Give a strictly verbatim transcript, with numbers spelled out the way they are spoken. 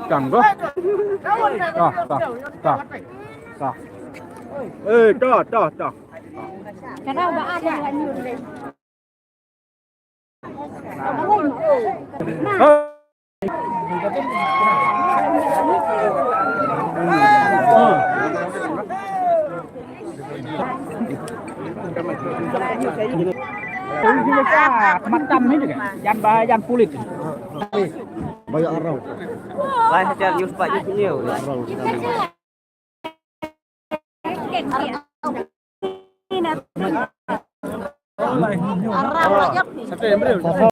Cang go. Tah, tah, tah. Tah. Eh, tah, tah, tah. Matam ni juga. Jan ba, jan pulit. Bayar arau. Lai hajar nyus pak nyus nyew.